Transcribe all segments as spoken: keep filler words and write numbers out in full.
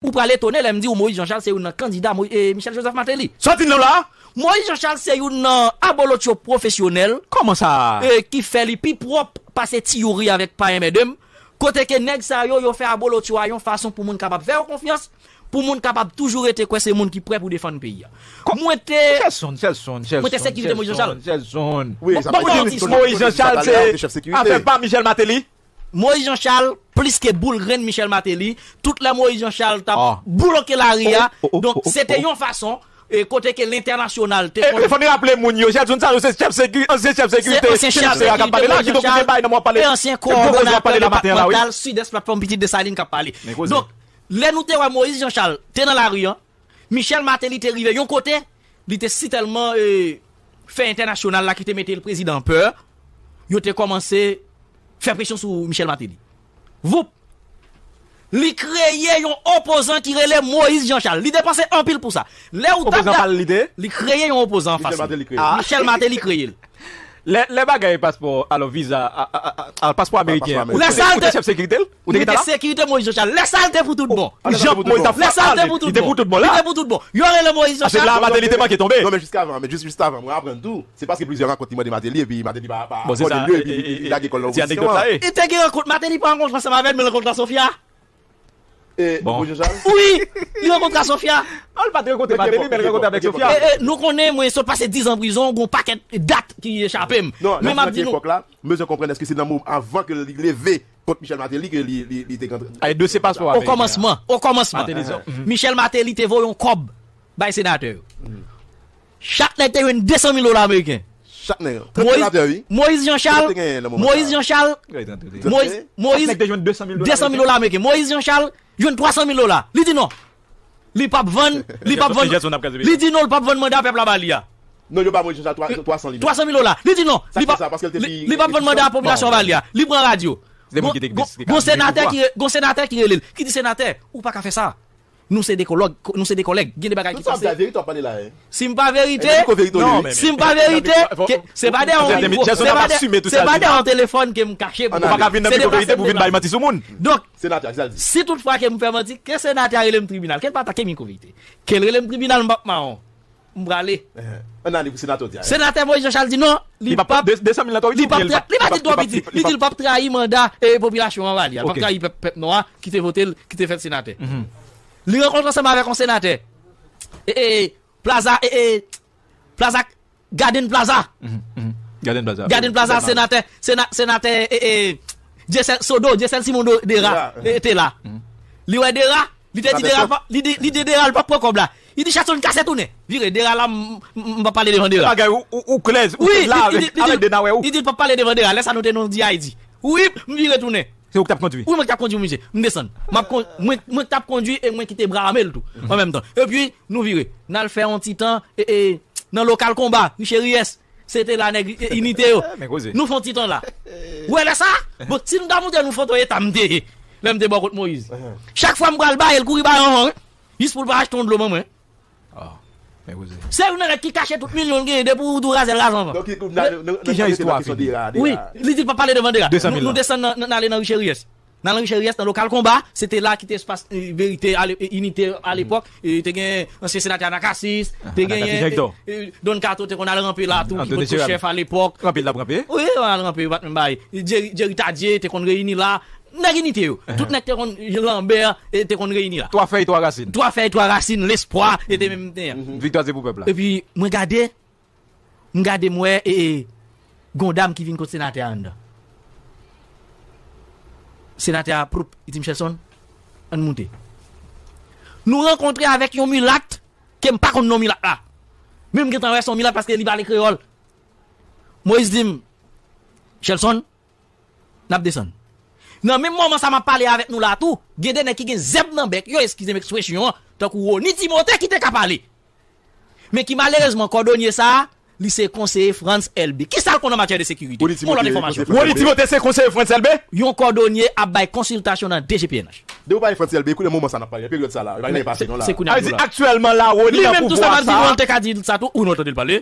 Ou pral etone lè m di w Moïse Jean Charles se youn nan kandida Mo- e Michel Joseph Martelly. Sa w di m nan la? Moïse Jean Charles se youn nan abolotcho pwofesyonèl Kòman sa? e ki fè li pi pwòp pase Ti Youri avèk Payen Mèdem. Kote ke nèg sa yo, yo fè abolotcho a yon fason pou moun kapab fè yo konfyans, pou moun kapab toujou rete kwè se moun ki prè pou defann peyi a. Mwen te Chèlson, Chèlson, Chèlson, Mwen te sekirite Moïse Jean Charles. Chèlson. Wi, Bon, sa bon, pa di Moïse Jean Charles se afè pa Michel Martelly. Moïse Jean Charles plis ke boul grenn Michel Martelly. Tout lè Moïse Jean Charles t ap Ah. bloke lari a. Oh, oh, oh, Donk, oh, se te oh. yon fason e kote ke lentènasyonal te E, konn e fò n raple moun yo, Jèdson Sanon se chèf seki, ansyen chèf Se sekirite ansyen chèf finansye a k ap sekirite pale la, Moïse ki Jean Charles. Bay nan mwen pale. E ansyen kowòdonatè depatmantal Sidès Platfòm Pitit Desalin k ap pale. Men koze. Donk, lè nou te wè Moïse Jean Charles te nan lari an, Michel Martelly te rive yon kote, li te sitèlman e, fè entènasyonal la ki te mete l prezidan pè, yo te kòmanse fè presyon sou Michel Martelly. Voup! Li kreye yon opozan ki rele Moïse Jean Charles. Li depanse anpil pou sa. Lè ou t ap Opozan da- pa l li te? Li kreye yon opozan an fas li. Michel Martelly kreye l. Lè, lè bagay paspò, alò viza, a, a, a, a, paspò ameriken, Paspò ameriken. Lè sa l te chèf sekirite l? Ou te gentan la? Sekirite Moïse Jean Charles. Lè sa l te pou tout bon. Jan Moïse t ap Lè sa l te pou tout bon. Li te pou tout bon la? Li te pou tout bon. Li te pou tout bon. Yo rele Moïse Jean Charles. Paske la Martelly te manke tonbe. Non, men jiskavan, men jis, jis avan, mwen aprann tou. Se paske plizyè rankont li mande Martelly, epi Martelly pa, pa Bon, se sa, li, epi e, e, li, li e, lage kòl nan ti opozisyon anèkdòt an. Sa, e. Li te gen rankont, Martelly pran rankont ansanm avè l, men rankont la Sofia. E, Bon. Moïse Jean Charles? Wi, li rankontre a Sofia. Non, li pa t rankontre Martelly, men li rankontre avèk Sofia. E, e, nou konnen, mwen sot pase diz an prizon, gon pakèt dat ki echape m. Non, Men m ap di nou. Epòk la, m bezwen konprann èske se nan moman avan ke li leve kont Michel Martelly ke li, li, li te kontre. Ay, dosye paspò ameriken. O kòmansman, o kòmansman. Martelly, Michel Martelly te voye yon kòb bay senatè yo. Chak nèg te jwenn de san mil dola ameriken. Chak nèg. Moïse, Moïse Jean Charles, Moïse Jean Charles, Moïse, Moïse, Chak nèg te jwenn de san mil dola desan mil dola ameriken. Moïse Jean Charles jwenn twa san mil dola. Li di non. Li p ap vann, li p ap vann. Li di non, li p ap vann manda pèp la ba li a. Non, yo ba Moïse Jean Charles twa san li. Twa san mil dola. Li di non. Li p ap, li p ap vann manda popilasyon ba li a. Li pran radyo. Gon senatè ki, gon senatè ki rele l, ki di, senatè, ou pa ka fè sa. Nou se de kòlèg, nou se de kòlèg. Gen de bagay ki pase. Si m pa verite, si m pa verite, se pa dèyè yon mikwo, se pa dèyè yon telefòn ke m kache pou m fè. Se de plas ke m te pran. Donk, si toutfwa ke m fè manti, ke senatè a rele m tribinal. Ke l pa atake m, ke l rele m tribinal, m p ap mawon. M prale. Ann ale pou senatè w di a. Senatè Moïse Jean Charles di non, li p ap, li p ap, li pa di l twò piti. Li di l p ap trayi manda e popilasyon an ba li a. Li p ap trayi pèp, pèp nwa a ki te vote l, ki te fè l senatè. Li rankontre ansanm avèk yon senatè. E, e, Plaza, e, e, Plaza, Garden Plaza. Garden Plaza. Garden Plaza, senatè, sena-, senatè, e, e, Dieuseul, Sodo, Dieuseul Simon Do-, Dera, e, te la. Li wè Dera, li te di Dera, li di, li di Dera, li p ap pran kòb la. Li di, Chèlson, kase tounen. Vire, Dera la, m, m, m p ap pale devan Dera. Bagay, ou, ou, ou klè, ou te la avèk, avèk Denawè ou. Li di, li di l p ap pale devan Dera. Lè sa nou te nan D I D. Wi, m vire tounen. Se ou ki t ap kondwi? Wi, mwen ki t ap kondwi, misye. M desann. M ap kon-, mwen, mwen ki t ap kondwi e mwen ki te brame l tou, an menm tan. Epi, nou vire. N al fè yon ti tan, e, e, nan lokal konba, Richelieu. Se te la nèg, e, inite yo. Men koze. Nou fè yon ti tan la. Ou wè lè sa? Bon, si m ta montre nou foto eta m te ye, lè m te bò kot Moïse. Chak fwa m pral ba, e l kouri ba yon van, wi. Jis pou l pa achte yon dlo ban mwen. Ah, men koze. Se youn nan nèg ki kache tout milyon l genyen depi w tou raze l raze anvan. Donk, ki, ki, nan, nan, nan, Ki jan istwa a fini? Wi, li di l p ap pale devan Dera. De san mil la. Nou, nou desann nan, nan, n ale nan Richelieu. Nan Richelieu, nan lokal konba, se te la ki te espas, e, verite, ale, e, inite alepòk. E, te gen ansyen senatè Anacasis, te gen, e, e, Don Kato te konn al ranpe la tou, ki potko chèf alepòk. Ranpe l t ap ranpe? Wi, al ranpe, yo pa t menm bay. Jerry, Jerry Tardieu te konn reyini la. Nèg inite yo. Tout nèg te konn, Lambert, e, te konn reyini la. Twa fèy, twa rasin. Twa fèy, twa rasin, lespwa, e te menm te. Viktwa se pou pèp la. Epi, mwen gade, m gade, m wè, e, e, gon dam ki vin kot senatè a anndan. Senatè a, proup, li di m, Chèlson, ann moute. Nou rankontre avèk yon milat, ke m pa konn non milat la. Men m gentan wè se yon milat paske li pale kreyòl. Moïse di m, Chèlson, n ap desann. Nan menm moman sa m ap pale avèk nou la tou, gen de nèg ki gen zèb nan bèk yo, eskize m ekspresyon an, tankou Rony Timothé ki te ka pale. Men ki malerezman, kòdonye sa a, li se konseye Frantz Elbé. Kisa l konn an matyè de sekirite? Yon lòt enfòmasyon. Rony Timothé se konseye Frantz Elbé? Yon kòdonye ap bay konsiltasyon nan D G P N H. Depi w pale Frantz Elbé, kounye a moman sa n ap pale, peryòd sa la, bagay nan pase non la. Se kounye a. Sa vle di aktyèlman la, Rony nan pouvwa sa. Li menm tou sa m ap di nou an, l te ka di sa tou, ou nou tande l pale.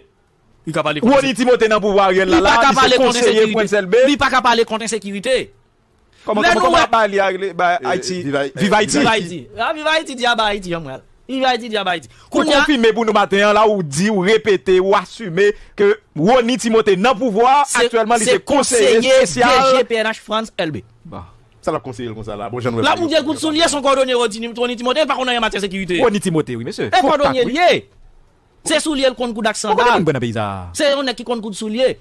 Li ka pale kont Rony Timothé nan pouvwa Ariel la, la, li se konseye Frantz Elbé. Li pa ka pale kont ensekirite. Kòman, kòman, kòman y ap ba li a, ba Ayiti? Viv Ayiti. Viv Ayiti. Ah, Viv Ayiti, di a ba Ayiti, jan mwen. Viv Ayiti, di a ba Ayiti. Ou konfime pou nou maten an la, ou di, ou repete, ou asime ke Rony Timothé nan pouvwa a, aktyèlman, li se konseye espesyal D G P N H France L B. Sa l ap konseye l konsa la? Bon, jan nou wè. L ap moute kout soulye, se yon kòdonye Rony Timothé, li pa konn anyen an matyè sekirite. Rony Timothé, wi, mesye. E kòdonye l ye. Se soulye l konn koud ak sandal. Ou konn moun nan peyi sa. Se yon nèg ki konn koud soulye.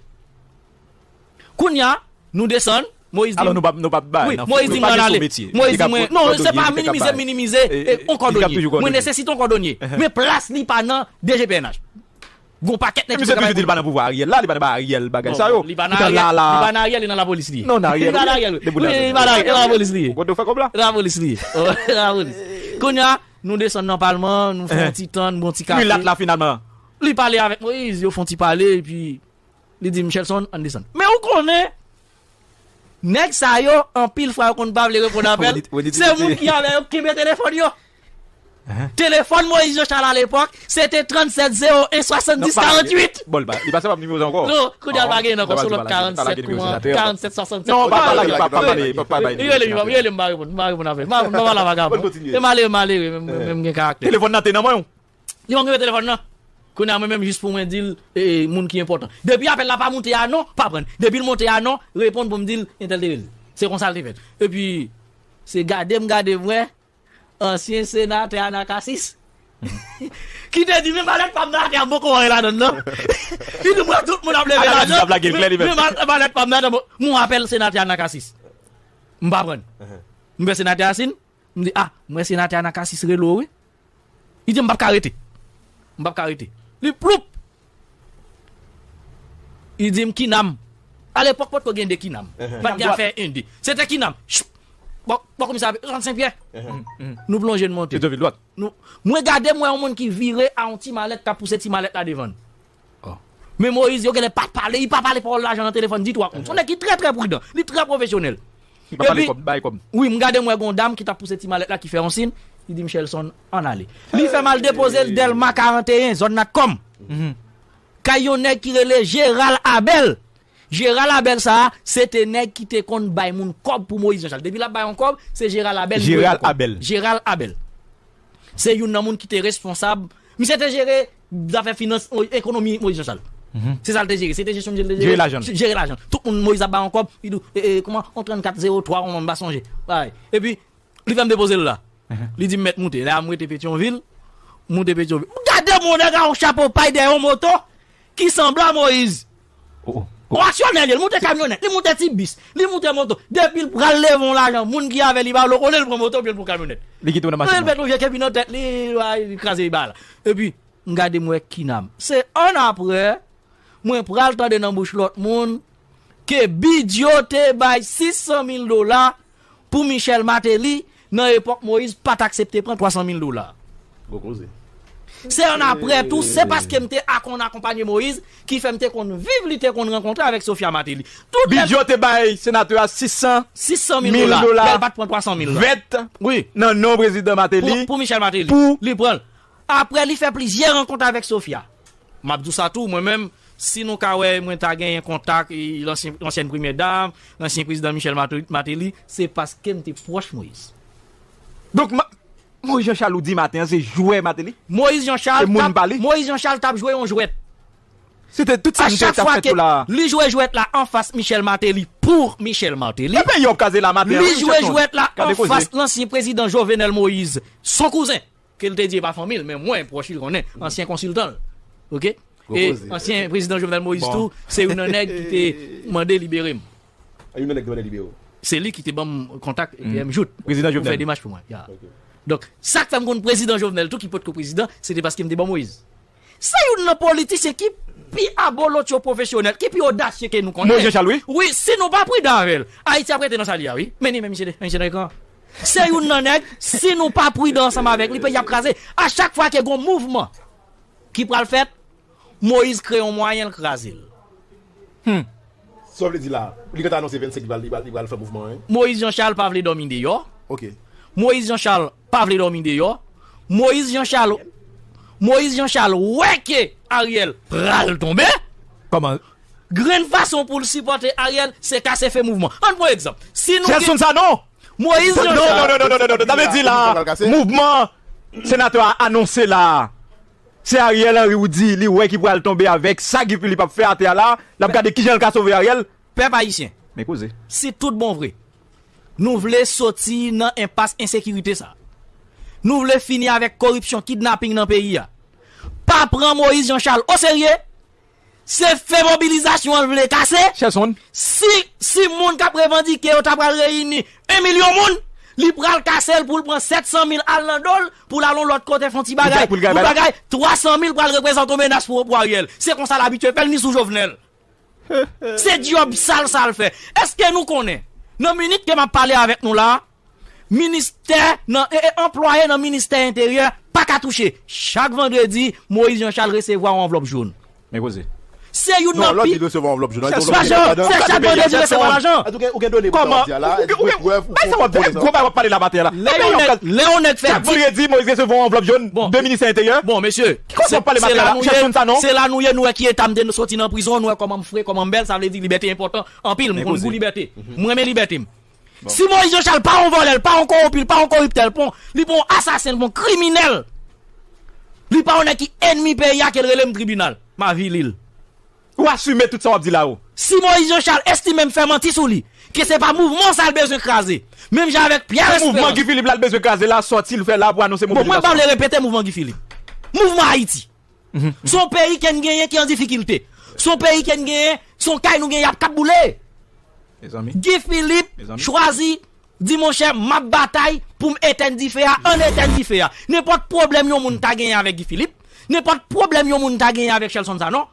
Kounye a, nou desann, Moyiz di. Alò, nou pa, nou pa bay, wi, nan Moyiz di mwen ale. Moyiz di mwen, non, se pa minimize, minimize, e, on kòdonye. Mwen nesesite on kòdonye. Men plas li pa nan D G P N H. Gon pakèt nèg ki toujou di li pa nan pouvwa Ariel la, li pa nan ba Ariel bagay sa yo. Li pa nan Ariel, li pa nan Ariel, li nan lapolis li ye. Non, nan Ariel. Li pa nan Ariel, wi. Li pa nan Ariel, nan lapolis li ye. Nan lapolis li ye. Nan lapolis. Kounye a, nou desann nan palman, nou fè yon ti tann, bon ti kafe. Milat la finalman. Li pale avèk Moyiz, yo fè yon ti pale, epi li di, Michelson, ann desann. Men ou konnen, nèg sa yo, anpil fwa yo konn pa vle reponn apèl. Se moun ki avè yo ki kenbe telefòn yo. Telefòn Moyiz Janchal alepòk, se te trannsèt zewo en swasanndis karanntuit. Bon, li pa, li pa se pa nimewo sa ankò. Non, kounye a l pa gen ankò, se lòt karannsèt, kouman, karannsèt swasannsèt. Non, pa, pa lage, pa, pa pale, pa, pa bay nimewo. Rele m, rele m, m pa reponn, m pa reponn avè l. M pa, m pa pale avèk avè l. Men m ale, m ale, wi, men m gen karaktè. Telefòn nan te nan men w? Li ban m nimewo telefòn nan. Kounye a mwen menm jis pou mwen di l, e, moun ki enpòtan. Depi apèl la pa moute a non, pa pran. Depi l monte a non, reponn pou m di l, entèl te rele. Se konsa l te fèt. Epi, se gade m gade m wè, ansyen senatè Anacacis. Ki te di, men malèt pa m nan atè a, m poko wè ladann nan. Li di, m wè tout moun ap leve ladann. Men malèt pa m nan atè a, m wè apèl senatè Anacacis. M pa pran. M fè senatè a siy, m di, a, m wè senatè Anacacis rele w, wi. Li di m p ap ka rete. M p ap ka rete. Li ploup. Li di m kinam. Alepòk potko gen de kinam. Pa t gen afè en de. Se te kinam. Bò, bò komisè Jean Saint Pierre. Nou plonje n monte. Nou, mwen gade m wè yon moun ki vire a yon ti malèt k ap pouse ti malèt la devan l. Men Moyiz, yo genlè pa t pale, li pa pale pawòl lajan nan telefòn ditou ak moun. Se yon nèg ki trè, trè pridan, li trè pwofesyonèl. Li pa pale kòb, bay kòb. Wi, m gade m wè gon dam ki t ap pouse ti malèt la ki fè yon siy, li di Michelson, ann ale. Li fè m al depoze l Dèlma karanteyen, zòn Natcom. Kay yon nèg ki rele Gérald Abel. Gérald Abel sa a, se te nèg ki te konn bay moun kòb pou Moyiz Janchal. Depi l ap bay yon kòb, se Gérald Abel li voye kòb. Gérald Abel. Se youn nan moun ki te responsab. Misye te jere zafè finans, o, ekonomi Moyiz Janchal. Se sa l te jere. Se te jesyon misye l te jere. Jere lajan. Jere lajan. Tout moun Moyiz ap ba yon kòb, li di w, e, e, kòman, yon trannkat zewo twa, kòman m pa sonje. Bagay. Epi, li fè m depoze l la. Li di m mèt moute. Lè a m rete Petyonvil, m moute Petyonvil. M gade yon nèg a yon chapo pay dèyè yon moto ki sanble a Moyiz. O, o, o. Yon aksyonè li ye, li moute kamyonèt, li moute ti bis, li moute moto. Depi l pral leve yon lajan, moun ki avè li pa vle konnen, l pran moto, epi l pran kamyonèt. Li kite w nan machin nan. Li met yon vye kepi nan tèt li, li kraze li ba la. Epi, m gade m wè kinam. Se annapre, mwen pral tande nan bouch lòt moun ke Bidyo te bay sis san mil dola pou Michel Martelly nan epòk Moyiz pa t aksepte pran twa san mil dola. Gwo koze. Se annapre tou, se paske m te akonn akonpanye Moyiz ki fè m te konn viv, li te konn rankontre avèk Sofia Martelly. Tout lè Bidyo te bay senatè a sis san mil dola. Sis san mil dola. Lè l pa t pran twa san mil la. Vèt. Wi. Nan non prezidan Martelly. Pou, pou Michel Martelly. Pou li pran l. Apre, li fè plizyè rankont avèk Sofia. M ap di w sa tou, mwen menm, si nou ka wè, mwen ta genyen kontak, e, lansyen, lansyèn premyè dam, lansyen prezidan Michel Martelly, Martelly, se paske m te pwòch Moyiz. Donk, ma-, Moyiz Janchal ou di maten an, se jwè Martelly? Moyiz Janchal t ap, Moyiz Janchal t ap jwe yon jwèt. Se te tout sa m te, t ap fè tou la. A chak fwa ke li jwe jwèt la anfas Michel Martelly, pou Michel Martelly. E peyi w ap kraze la maten an, wi, Michelson. Li jwe jwèt la anfas lansyen prezidan Jovenel Moïse, son kouzen. Ke l te di e pa fanmi l, men mwen, pwòch li, l konnen, ansyen konsiltan l. Oke? E ansyen prezidan Jovenel Moïse tou, se youn nan nèg ki te mande libere m. Youn nan nèg ki te mande libere w? Se li ki te ban m kontak E T M Jout pou fè demach pou mwen. Ya. Donk, sa k fè m konn prezidan Jovenel tou, ki potko prezidan, se te paske m te ban Moïse. Se youn nan politisyen ki pi abolotyo pwofesyonèl, ki pi odasye ke nou konnen. Moïse Jean Charles, wi. Wi, si nou pa pridan avè l, Ayiti ap rete nan sa l ye a, wi. Men li menm, misye, misye nan ekran. Se youn nan nèg, si nou pa pridan ansanm avèk li, peyi ap kraze. A chak fwa ke gon mouvman ki pral fèt, Moïse kreye yon mwayen l kraze l. Hmm. Sa w vle di la, li gentan anonse vennsenk li pral, li pral, li pral fè mouvman an, wi. Moïse Jean Charles pa vle dòmi deyò. Oke. Moïse Jean Charles pa vle dòmi deyò. Moïse Jean Charles, Moïse Jean Charles wè ke Ariel pral tonbe. Kòman? Grenn fason pou l sipòte Ariel, se kase fen mouvman. Ann pran egzanp. Si nou Gelson Sanon! Moyiz Jean Charles. Non, non, non, non, non, non, non. Sa vle di la, mouvman senatè a anonse la, se Ariel Henry ou di, li wè ki pral tonbe avèk sa Guy Philippe ap fè atè a la, l ap gade kijan l ka sove Ariel. Pèp ayisyen. Men koze. Si tout bon vre, nou vle soti nan enpas ensekirite sa. Nou vle fini avèk koripsyon, kidnaping nan peyi a. Pa pran Moyiz Jean Charles oserye. Se fen mobilizasyon an l vle kase. Chèson. Si, si moun k ap revandike yo ta pral reyini en milyon moun, li pral kase l pou l pran sèt san mil al nan do l, pou l al yon lòt kote fè yon ti bagay, pou l gay bagay, twa san mil pral reprezante yon menas pou, pou Ariel. Se konsa l abitye fè l, ni sou Jovenel. Se djòb sal sa l fè. Èske nou konnen, nan minit ke m ap pale avèk nou la, ministè nan, e, e, anplwaye nan ministè enteryè pa ka touche. Chak vandredi, Moyiz Jean Charles resevwa yon anvlòp jòn. Men koze. Se youn nan pi. Lòd li resevwa anvlòp jòn. Chak vandredi resevwa lajan. Ou gen done pou sa w ap di a la. Ou gen prèv, ou gen prèv. Gwo bagay w ap pale la maten an la. Lè yon nèg, lè yon nèg fè. Chak vandredi, Moyiz resevwa yon anvlòp jòn de ministè enteryè. Bon, mesye, ki kote w ap pale maten an la? Chèf moun sa non. Se la nou ye, nou wè ki eta m te soti nan prizon, nou wè kòman m fre, kòman m bèl, sa vle di libète enpòtan anpil. M konn gou libète. M renmen libète m. Si Moyiz Jean Charles pa yon vòlè, l pa yon kowonpi, l pa yon koriptè, l pa yon, li pa yon asasen, l pa yon kriminèl. Li pa yon nèg ki ènmi peyi a ke l rele m tribinal. M avili l. Ou asime tout sa w ap di la ou. Si Moyiz Jean Charles estime m fè manti sou li, ke se pa mouvman sa l bezwen kraze. Menm jan avèk Pierre Esperance. Se mouvman Guy Philippe la l bezwen kraze la, sòti l fè la pou anonse mobilizasyon. Bon, mwen pa vle repete mouvman Guy Philippe. Mouvman Ayiti. Se yon peyi ke n genyen ki an difikilte. Se yon peyi ke n genyen, se yon kay nou genyen y ap k ap boule. Mezanmi. Guy Philippe chwazi di, monchè, m ap batay pou m etèn dife a, ann etèn dife a. Nenpòt pwoblèm yon moun ta genyen avèk Guy Philippe, nenpòt pwoblèm yon moun ta genyen avèk Shelson Sanon,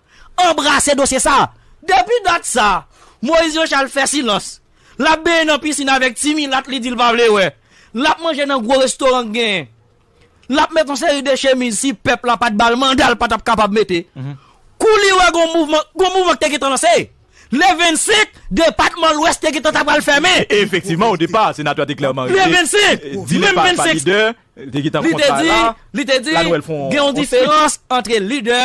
anbrase dosye sa a. Depi dat sa a, Moyiz Jean Charles fè silans. L ap benyen nan pisin avèk ti milat li di l pa vle wè. L ap manje nan gwo restoran k genyen. L ap met yon seri de chemiz si pèp la pa t ba l manda l pa t ap kapab mete. Kou li wè gon mouvman, gon mouvman ki te gentan lanse. Le vennsenk, depatman Lwès te gentan ta pral fèmen. E, efektivman, o depa, senatè a te klèman rele. Le vennsenk, dilè pa lidè, te gentan kontra la. Li te di, li te di, gen yon diferans ant lidè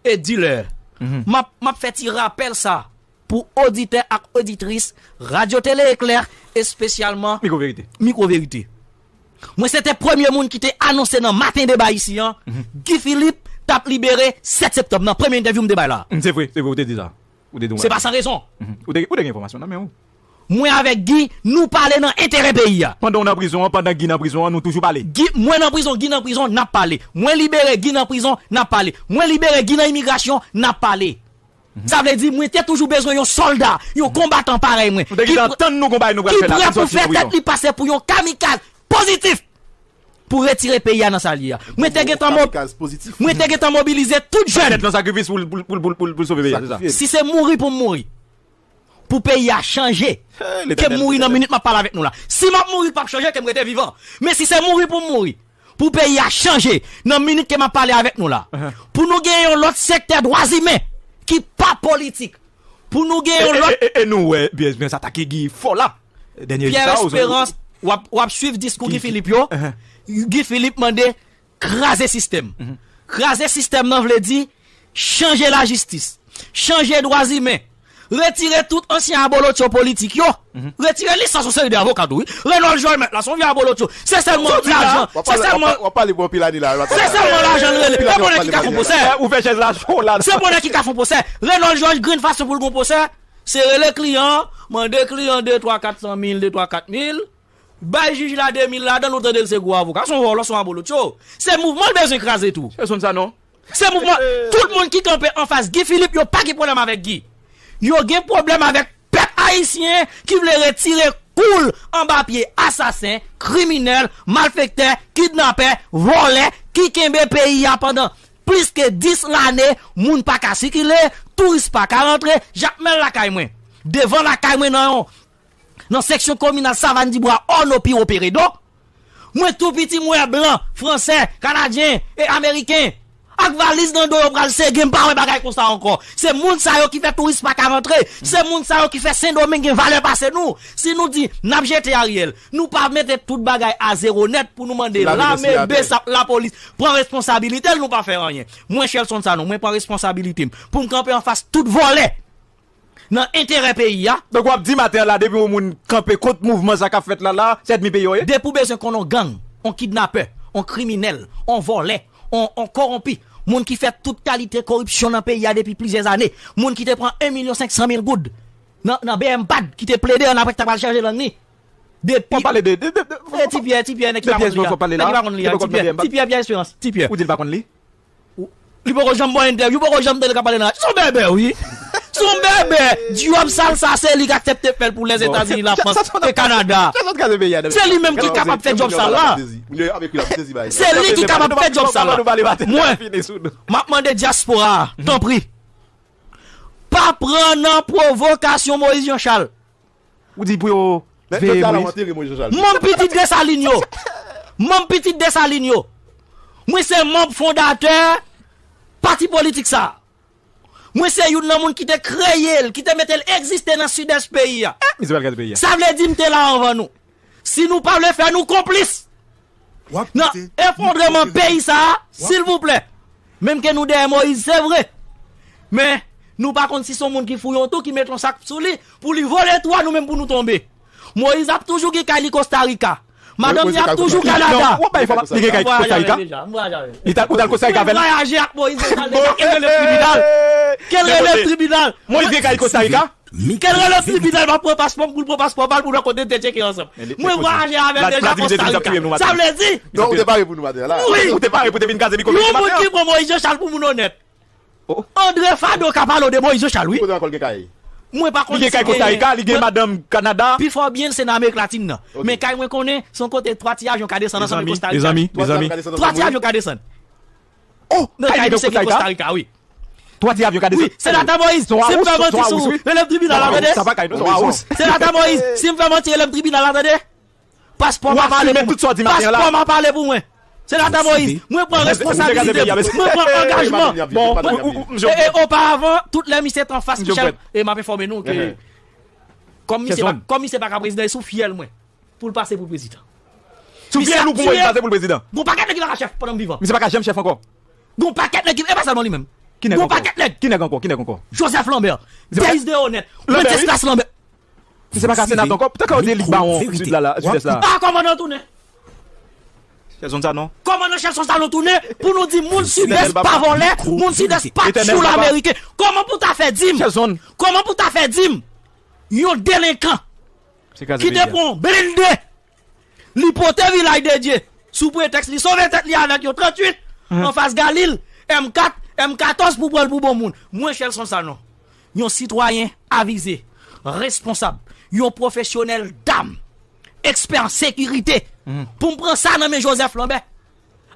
e dilè. M ap, m ap fè ti rapèl sa pou oditè ak oditris Radyo Tele Eklè, espesyalman Mikwo Verite. Mikwo Verite. Mwen se te premye moun ki te anonse nan Maten Deba isi an, Guy Philippe t ap libere sèt septanm nan premye entèvyou m te bay la. Se vre, se vre, ou te di sa. Ou te di. Se pa san rezon. Ou te, ou te gen enfòmasyon nan men ou. Mwen avèk Guy, nou pale nan enterè peyi a. Pandan w nan prizon an, pandan Guy nan prizon an, nou toujou pale. Guy, mwen nan prizon, Guy nan prizon, n ap pale. Mwen libere Guy nan prizon, n ap pale. Mwen libere Guy nan imigrasyon, n ap pale. Sa vle di, mwen te toujou bezwen yon sòlda, yon konbatan parèy mwen. Nou te gentan tann nou gon bagay nou pral fè la, ki prè pou fè tèt li pase pou yon kamikaz pozitif pou retire peyi a nan sa l ye a. Mwen te gentan mo-, mwen te gentan mobilize tout jèn. Tèt lan sakrifis pou, pou, pou sove peyi a, se sa. Si se mouri pou m mouri, pou peyi a chanje, ke m mouri nan minit m ap pale avèk nou la. Si m ap mouri, l p ap chanje, ke m rete vivan. Men si se mouri pou m mouri, pou peyi a chanje nan minit ke m ap pale avèk nou la. Pou nou gen yon lòt sektè dwa imen ki pa politik. Pou nou gen yon lòt. E, e, e, e nou wè Pierre Esperance atake Guy fò la. Dènye jou sa, Pierre Esperance, w ap, w ap swiv diskou Guy Philippe yo. Guy Philippe mande kraze sistèm. Kraze sistèm nan vle di chanje lajistis, chanje dwa imen, retire tout ansyen abolotcho politik yo, retire lisans yon seri de avoka tou, wi. Renold Georges mèt la, se yon vye abolotcho. Se sèlman lajan, se sèlman, w ap pale pou anpil ane la. Se sèlman lajan l rele. Se bon nèg ki ka fè yon pwosè. Ou fè chèz la cho la. Se bon nèg ki ka fè yon pwosè. Renold Georges grenn fason pou l gon pwosè, se rele kliyan, mande kliyan de twa kat san mil, de twa kat mil. Bay jij la de mil ladan l, ou tande l se gwo avoka. Se yon vòlò, se yon abolotcho. Se mouvman l bezwen kraze tou. Se sonn sa non. Se mouvman, tout moun ki kanpe anfas Guy Philippe, yo pa gen pwoblèm avèk Guy. Yo gen pwoblèm avèk pèp ayisyen ki vle retire kou l anba pye asasen, kriminèl, malfektè, kidnapè, vòlè, ki kenbe peyi a pandan plis ke dis lane, moun pa ka sikile, touris pa ka rantre, Jakmèl lakay mwen. Devan lakay mwen nan yon nan seksyon kominal Savann Dibwa, Òno, Piwo, Peredo. Mwen tou piti m wè blan, fransè, kanadyen e ameriken ak valiz nan do yo pral sege, m pa wè bagay konsa ankò. Se moun sa yo ki fè touris pa ka rantre. Se moun sa yo ki fè Sendomeng gen valè pase nou. Si nou di n ap jete Ariel, nou pa mete tout bagay a zewo nèt pou nou mande lame, besap, lapolis pran responsabilite l, nou pa fè anyen. Mwen, Shelson Sanon, mwen pran responsabilite m pou m kanpe anfas tout vòlè. nan enterè peyi a. Donk w ap di maten an la, depi yon moun kanpe kont mouvman sa k ap fèt la la, se ènmi peyi w ye? Depi w bezwen konn yon gang, yon kidnapè, yon kriminèl, yon vòlè, yon, yon kowonpi, moun ki fè tout kalite koripsyon nan peyi a depi plizyè zane, moun ki te pran en milyon senk san mil goud nan, nan B M pad, ki te plede annapre ki ta pral chanje lang li. Depi. W ap pale de, de, de, de, e, Ti Pyè, Ti Pyè, nèg ki pa konn li a. Nèg ki pa konn li a, Ti Pyè, Ti Pyè, Pyè Esperans, Ti Pyè. Ou di l pa konn li? Li poko janm ba w entèvyou, poko janm tande l k ap pale nan. Se yon bèbè, wi. Se yon bèbè. Djòb sal sa, se li k aksepte fè l pou Lèzetazini, Lafrans e Kanada. Se li menm ki kapab fè djòb sal la. Se li ki kapab fè djòb sal la. Mwen, m ap mande dyaspora a, tanpri, pa pran nan pwovokasyon Moyiz Jan Chal. Ou di pou yo veye Moyiz. Manm pitit Desalin yo. Manm pitit Desalin yo. Mwen se manm fondatè pati politik sa. Mwen se youn nan moun ki te kreye l, ki te mete l egziste nan sidès peyi a. Sa vle di m te la anvan nou. Si nou pa vle fè nou konplis nan efondreman peyi sa a, silvouplè, menm ke nou dèyè Moyiz, se vre. Men, nou pa konn si se yon moun ki fou yon tou, ki met yon sak sou li, pou li vole tou a, nou menm pou nou tonbe. Moyiz ap toujou gen kay li Kostarika. Madanm li ap toujou Kanada. Li gen kay Kostarika? Li t al, ou t al Kostarika avè l? Mwen vwayaje ak Moyiz, mwen t al deja, ke l rele tribinal. Moyiz gen kay Kostarika? Ke l rele tribinal, m ap pran paspò m, pou l pran paspò pa l, pou nou kote n te tcheke ansanm. Mwen vwayaje avè l deja Kostarika. Sa vle di, non, ou te pare pou nou maten an la. Wi. Ou te pare pou te vin kraze mikwo. Yon moun ki pran Moyiz Jan Chal pou moun onèt. Andre Fado ka pale w de Moyiz Jan Chal, wi. Kote ankò l gen kay? Mwen pa konn si gen kay Kostarika, li gen madanm Kanada. Pi fò byen l se nan Amerik Latin nan. Men kay mwen konnen, se yon kote twa ti avyon ka desann ansanm e Kostarika. Mezanmi, mezanmi. Twa ti avyon ka desann. Oh, nan kay misye ki Kostarika, wi. Twa ti avyon ka desann. Wi, Senatè Moyiz, si m fè manti sou, rele m tribinal la, tande. Senatè Moyiz, si m fè manti, rele m tribinal la, tande. Paspò m ap ale pou mwen. Paspò m ap ale pou mwen. Senatè Moyiz, mwen pran responsabilite m, mwen pran angajman. E, e oparavan, tout lè misye t anfas Michel, e m ap enfòme nou ke kòm misye pa, kòm misye pa ka prezidan, e sou fyèl mwen pou l pase pou prezidan. Sou fyèl ou pou mwen pase pou l prezidan? Gon pakèt nèg ki pa ka chèf pandan m vivan. Misye pa ka janm chèf ankò. Gon pakèt nèg ki, e pa sèlman li menm. Gon pakèt nèg. Ki nèg ankò? Ki nèg ankò? Joseph Lambert, Deis de Honnête, Wenceslas Lambert. Misye pa ka senatè ankò. Tankou yo di li bawon Sid la, la, Sidès la. Ah, kòmandan tounen. Chèlson Sanon. Kòmandan Chèlson Sanon tounen pou nou di moun Sidès pa vòlè, moun Sidès pa tchoul ameriken. Kòman pou ta fè di m? Kòman pou ta fè di m? Yon delenkan ki te pran blende, li pote Vilaj de Dye sou pretèks li sove tèt li avèk yon tranntuit anfas Galil, M kat, M katòz pou pran l pou bon moun. Mwen, Chèlson Sanon, yon sitwayen avize, responsab, yon pwofesyonèl dam, ekspè an sekirite, pou m pran sa nan men Joseph Lambert.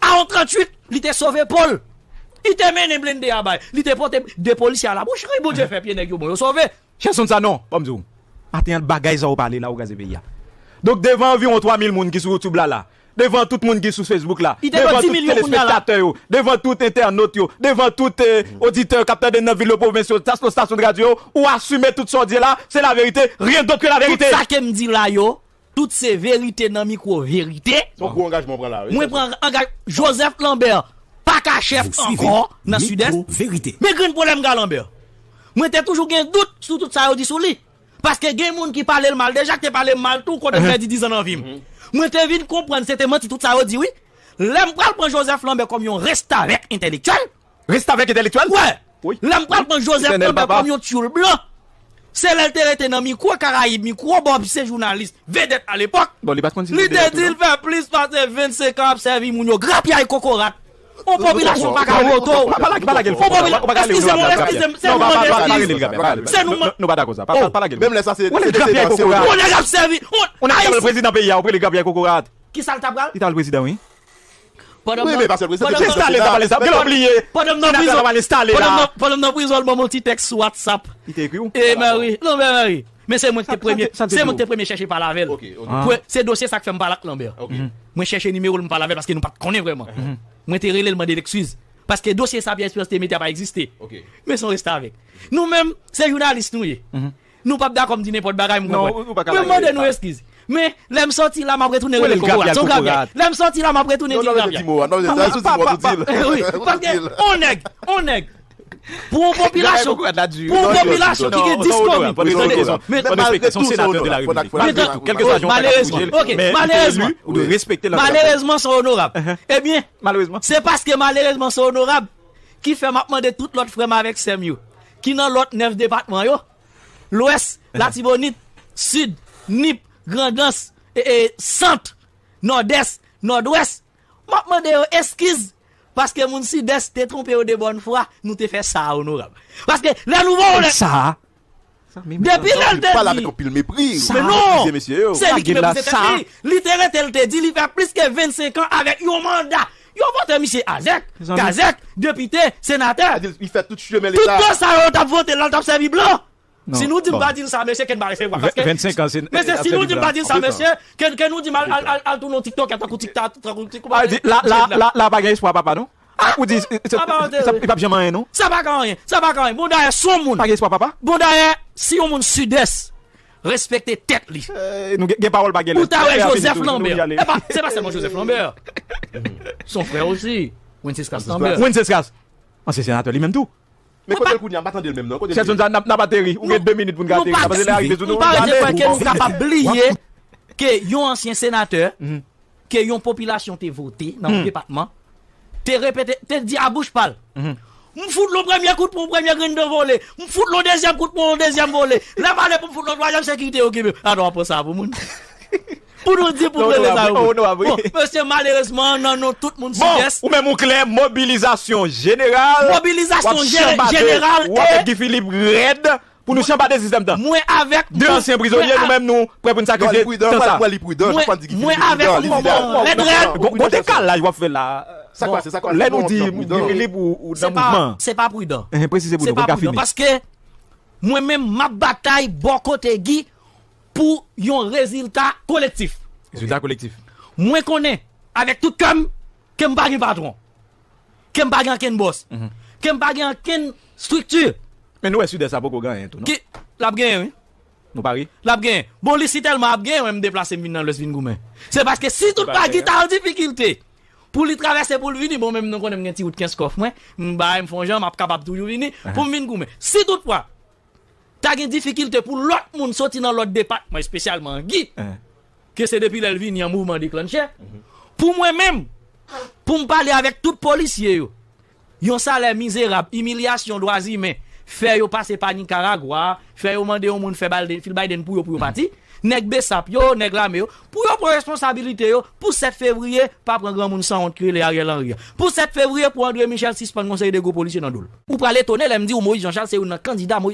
A yon tranntuit, li te sove po l. Li te mennen blende a bay. Li te pote de polisye a la boucherie. Bondye fè pye nèg yo bon, yo sove. Chèlson Sanon, ban m di w, maten an, bagay sa ou pale la, ou kraze peyi a. Donk, devan anviwon twa mil moun ki sou YouTube la, la, devan tout moun ki sou Facebook la, devan tout telespektatè yo, devan tout entènot yo, devan tout, eh, oditè k ap tande nan vil yo, pwovens yo, stasyon, stasyon de radyo yo, ou asime tout sa w di la, se laverite, rien d'autre que la vérité. Tout sa ke m di la yo, tout se verite nan mikwo verite. Se yon gwo angajman w pran la, wi. Mwen pran angaj-, Joseph Lambert pa ka chèf ankò nan Sidès. Men grenn pwoblèm Guy Lambert. Mwen te toujou gen dout sou tout sa yo di sou li. Paske gen moun ki pale l mal deja, ki te pale m mal tou, kote m pèdi diz an nan vi m. Mwen te vin konprann se te manti tout sa yo di, wi. Lè m pral pran Joseph Lambert kòm yon restavèk entèlektyèl, Restavèk entèlektyèl? Wè. Lè m pral pran Joseph Lambert kòm yon tchoul blan, se lè l te rete nan mikwo Karayib, mikwo Bob, se jounalis vedèt alepòk. Bon, li pa t konn si li te di l fè plis pase vennsenk an ap sèvi moun yo grapyay kokorat. On popilasyon pa ka vote w. On popilasyon, eskize m, eskize m, se nou mande eskiz. Se nou mande. Menm lè sa se, se te grapyay kokorat. On nèg ap sèvi, on nèg ap sèvi, on nèg ap sèvi grapyay kokorat. Kisa l ta pral? Li ta pral prezidan, wi. Pandan m nan prizon, pandan m nan prizon, pandan m nan prizon, l ban m yon ti tèks sou WhatsApp. Li te ekri w? E Mari, non, men Mari. Men se mwen ki te premye, se mwen ki te premye chèche pale avè l. Se dosye sa k fè m pale ak Lambert. Mwen chèche nimewo l, m pale avè l paske nou pa t konnen vrèman. Mwen te rele l mande l eskiz. Paske dosye sa Pierre Espérance te mete a pa egziste. Men se yon restavèk. Nou menm, se jounalis nou ye. Nou p ap dakò m di nenpòt bagay, m konprann. Mwen mande nou eskiz. Men, lè m sòti la, m ap retounen rele l kokorat. Se yon grapyay. Lè m sòti la, m ap retounen di l grapyay. Wi, paske, on nèg, on nèg, Pou yon popilasyon, pou yon popilasyon ki gen dis komin, tande, men malgre tou, se yon onorab. Malerezman, ok, malerezman, malerezman, se yon onorab. Ebyen, se paske malerezman se onorab ki fè m ap mande tout lòt frè m avèk sè m yo, ki nan lòt nèf depatman yo, Lwès, Latibonit, Sid, Nip, Grandans, Sant, Nòdès, Nòdwès, m ap mande yo eskiz, paske moun Sidès te twonpe yo de bòn fwa, nou te fè sa a onorab. Paske lè nou voye lè sa a, depi lè l te di, men non, se li ki meprize tèt li. Li te rete, l te di, li fè plis ke vennsenk an avèk yon manda. Yo vote misye azèk, kazèk, depite, senatè. Tout do sa yo t ap vote la, l t ap sèvi blan. Si nou di m pa di l sa, mesye, ke n pa resevwa. Paske, mesye, si nou di m pa di l sa, mesye, ke, ke nou di m al, al, al, al tounen yon tiktokè tankou tiktak, tankou tiktak. La, la, la, la pa gen espwa papa, non? Ou di, li p ap janm anyen, non? Sa pa ka anyen. Sa pa ka anyen. Bon, dayè, si yon moun. Pa gen espwa papa? Bon, dayè, si yon moun Sidès respekte tèt li. Nou gen, gen pawòl pa gen lè. Ou ta wè Joseph Lambert. E pa, se pa sèlman Joseph Lambert. Son frè osi, Wencescas Lambert. Wencescas. Ansyen senatè li menm tou. Men kote l kounye a, m pa tande l menm non. Kote l ye? Sèl zòn sa, n ap, n ap ateri. Ou gen de minit pou n ka ateri. Apre se lè a rive sou nou. Nou pa ret kwè ke nou kapab bliye ke yon ansyen senatè, ke yon popilasyon te vote nan yon depatman, te repete, te di a bouch pa l, "M fout l yon premye kout pou yon premye grenn dan vole. M fout l yon dezyèm kout pou yon dezyèm vole. Lè m ale pou m fout l yon twazyèm, sekirite yo kenbe m." Atò, w ap pran sa pou moun? Pou nou di pou prele sa yo. Bon, mesye, malerezman, nan non tout moun Sidès. Ou menm ou klè, mobilizasyon jeneral. Mobilizasyon jeneral. W ap met Guy Philippe rèd pou nou chanbade sistèm tan. Mwen avèk de ansyen prizonye, nou menm nou prè pou n sakrifye tan sa. Mwen avèk mouvman rèd rèd. Gon dekalaj w ap fè la. Lè nou di Guy Philippe ou nan mouvman. Se pa pridan. Presize pou nou, pou n ka fini. Paske mwen menm, m ap batay bò kote Guy pou yon rezilta kolektif. Rezilta kolektif. Mwen konnen, avèk tout kè m, ke m pa gen patwon. Ke m pa gen ankenn bòs. Ke m pa gen ankenn estrikti. Men nou wè Sidès la poko gen anyen tou, non? L ap genyen, wi. Nou pare? L ap genyen. Bon, li si tèlman ap genyen, mwen m deplase m vin nan Lwès vin goumen. Se paske si tout pa Guy ta an difikilte, pou li travèse, pou l vini, bon, menm nou konnen m gen ti wout kenz kòf mwen, m bay, m fè yon jan, m ap kapab toujou vini, pou m vin goumen. Si toutfwa, ta gen difikilte pou lòt moun soti nan lòt depatman, espesyalman Guy, ke se depi lè l vini an mouvman deklanche, pou mwen menm, pou m pale avèk tout polisye yo, yon salè mizerab, imilyasyon dwa imen, fè yo pase pa Nikaragwa, fè yo mande yon moun fè Biden, fil Biden pou yo, pou yo pati, nèg besap yo, nèg lame yo, pou yo pran responsabilite yo, pou sèt fevriye, pa pran granmoun sanwont ki rele Ariel Henry a. Pou sèt fevriye, pou André Michel sispann gon seri de gwo polisye nan do l. Ou pral etone lè m di w Moïse Jean Charles se youn nan kandida Moïse